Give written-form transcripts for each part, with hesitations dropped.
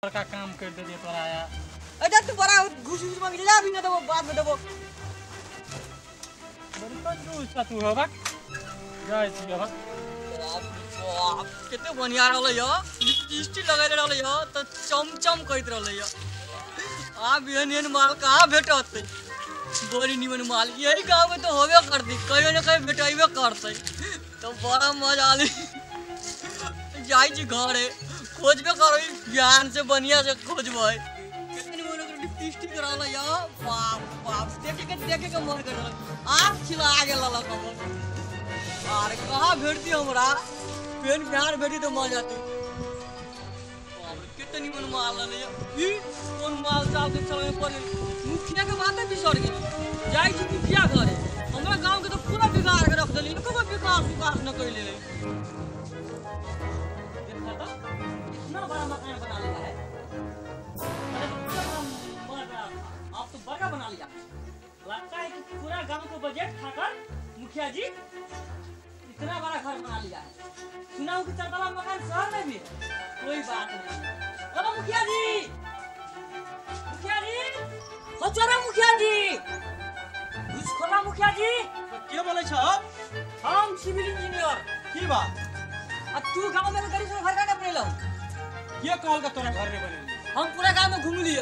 बड़का काम कर देलियै तोरा यार। अरे तू बड़ा घूस घूस मांग ले, अभी ना देबो, बाद में देबो। बड़ी कंजूस छ तू होबा। जाइ छी होबा। बाप बाप कते बढ़िया रहलै य, लिपस्टिक लगैले रहलै य त चमचम करैत रहलै य। आब एहन एहन माल कहाँ भेटत? बड़ी निमन माल यही गाँव में तो होबे करती, कहियो न कहियो भेटेबे करतै। तो बड़ा मजा आली। जाइ छी घरे खोजबे करबै, ज्ञान से बढ़िया से खोजबै। कते निमन ओकर लिपस्टिक रहलै य, बाप बाप देखे के मन कर रहलै, आँख छिला गेल रहलक हमर। अरे कहाँ भेटती हमरा पेन बिहार भेटी तो मजा आती। बाप रे कते निमन माल रहलै य। ई कोन माल चाल के चलबे पड़े, मुखिया के बाते बिसर गेली। जाइ छी मुखिया घरे, हमरा गांव के तो पूरा बिगाड़ के रख देली, एको विकास विकास न कैले। देखा तो इतना बड़ा मकान बना लिया है, अरे तो पूरा बड़ा आप तो बड़ा बना लिया। लगता है कि पूरा गांव को बजट खाकर मुखिया जी इतना बड़ा घर बना लिया है। सुना हूँ कि चार तला मकान शहर में भी है। कोई बात नहीं। अरे मुखिया जी, मुखिया जी, हो चलो मुखिया जी, घुसखोरा मुखिया जी। के बोलै छ? हम सिविल इंजीनियर। की बात? आ तू गांव में गरीब सब घर का ना बनेलौ? के कहल के तोरा घर नहीं बनेली? हम पूरा गांव में घूम लियो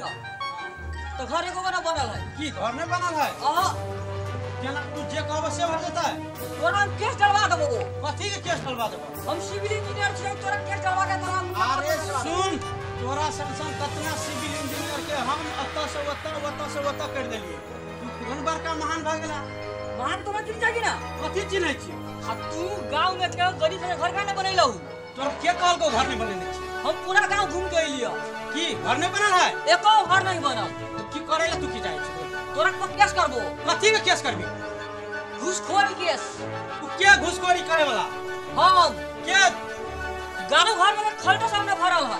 तो घर एको ना बनल है। की घर नहीं बनल है? अहा केना तू जे कहबो से भर जेतै? तोरा हम केस डलवा देबो। कथी के केस डलवा देबो? हम सिविल इंजीनियर छियै, तोरा केस डलवा के तोरा। अरे सुन, तोरा सन कतना सिविल इंजीनियर के हम अतऽ से ओतऽ, ओतऽ से ओतऽ कर देलियै। तू कोन बड़का महान भऽ गेला? महान तो चिन्ह जागी ना। कथी चिन्है छी? आ तू गांव में के गरीब के घर का ना बनेलौ? तोरा के कहलको घर नहीं बनेने छी? हम पूरा गांव घूम के एलियो। की घर नहीं बनल है? एको घर नहीं बनल। तो की करे ला तू की जाइ छी? तोरा पर केस करबो। कथी के केस करबी? घूसखोरी केस। तू के घूसखोरी करे वाला? हम के गांव घर में खलटा सामने भरल है।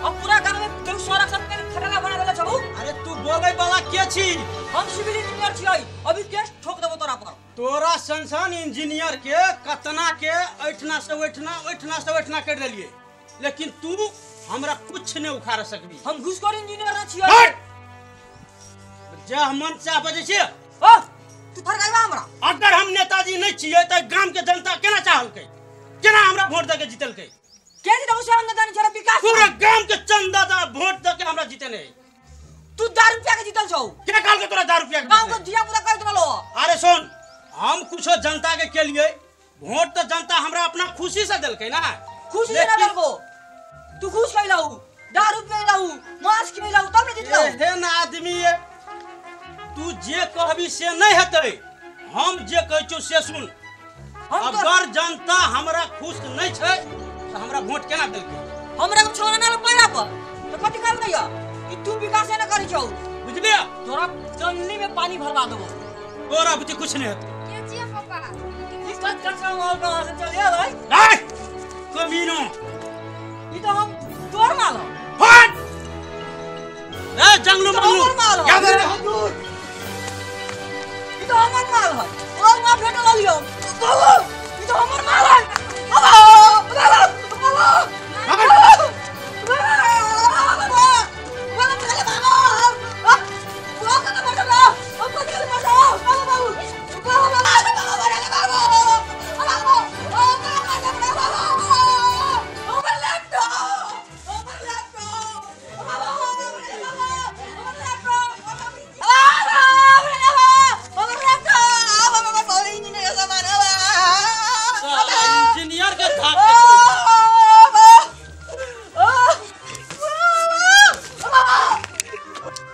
अब पूरा गांव में तू सड़क सब के खटला बना देले छबू। अरे तू बोलै वाला के छी? हम सिविल इंजीनियर छियै, अभी केस ठोक देबो तोरा पर। तोरा सन इंजीनियर के कतना के ऐठना से ओठना, ओठना से ओठना कर देलियै, लेकिन तू हमरा कुछ नहीं उखाड़ सकबी। हम घूसखोर इंजीनियर न छियै। जे हम मन चाह बजै छियै। ओ तू थरकाइबा हमरा? अगर हम नेताजी नहीं छियै त गाम के जनता केना चाहलकै, केना हमरा वोट दे के जीतलकै? के जीतौ से हम न जानै छियै। विकास पूरा गाम के चंदा दा वोट दे के हमरा जीतने। तू दारू पिया के जीतल छौ? के कहलकै तोरा दारू पिया के? गांव के धिया पुता कहैत रहलो। अरे सुन, हम कुछो जनता के केलियै वोट त जनता हमरा अपना खुशी से देलकै ना। खुशी से ना देलको, तू खुश कैलौ, दारू पियलौ, मांस खियलौ तब ने जीतलौ। एहन आदमी ये, तू जे कहबी से नहीं हेतै, हम जे कहै छियौ से सुन। अगर जनता हमरा खुश नहीं छै त हमरा वोट केना देलकै? हमरा को छोड़ा ना पैरा पर तो कथि काम नहीं है कि तू विकास न करै छौ, बुझलियै? तोरा चलनी में पानी भरवा देबो, तोरा बुझि कुछ नहीं हेतै। के छियै पापा? ई कत कत माल कहाँ से चलिए भाई? ए कमीनो, ई तो हम तोर माल हो। हट ए जंगलू मंगलू, क्या रे हुजूर, ई तो हमर माल है। और मां भेटल लियो, ई तो हमर माल है। बाबा बाबा बाबा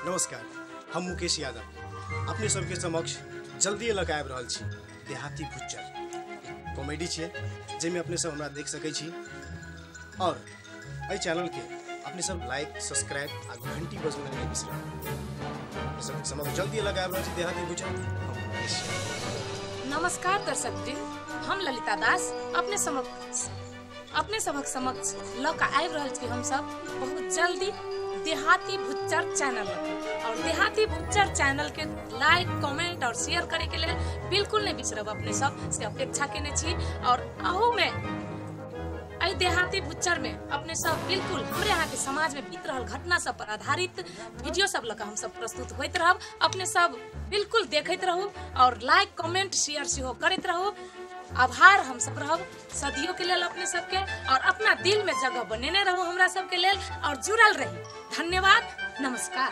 नमस्कार, हम मुकेश यादव अपने सबके समक्ष जल्दी लग आबि रहल छी देहाती भुच्चर कॉमेडी छियै, जाहिमे अपने सब हमरा देख सकै छी। और एहि चैनल के अपने सब लाइक, सब्सक्राइब आ घंटी बजबेनाइ नहि बिसरब। अपने सबके समक्ष जल्दी लग आबि रहल छी देहाती भुच्चर। हम मुकेश यादव। नमस्कार दर्शक वृंद, हम ललिता दास अपने सबक समक्ष लऽ कऽ आबि रहल छी हमसब बहुत जल्दी देहाती भुच्चर चैनल और देहाती भुच्चर चैनल के लाइक, कमेंट और शेयर करे के लिए बिल्कुल नहीं बिसरब अपने सब से अपेक्षा केने छी। और अहू में एहि देहाती भुच्चर में अपने सब बिल्कुल हमरे यहाँ के समाज में बीत रहल घटना सब पर आधारित वीडियो सब लऽ कऽ हम सब प्रस्तुत होइत रहब। अपने सब बिल्कुल देखैत रहू और लाइक कमेंट शेयर सेहो करैत रहू। आभार हम सब रहब सदियों के लेल अपने सबके, और अपना दिल में जगह बनेने रहू हमरा सबके लेल और जुड़ल रही। धन्यवाद, नमस्कार।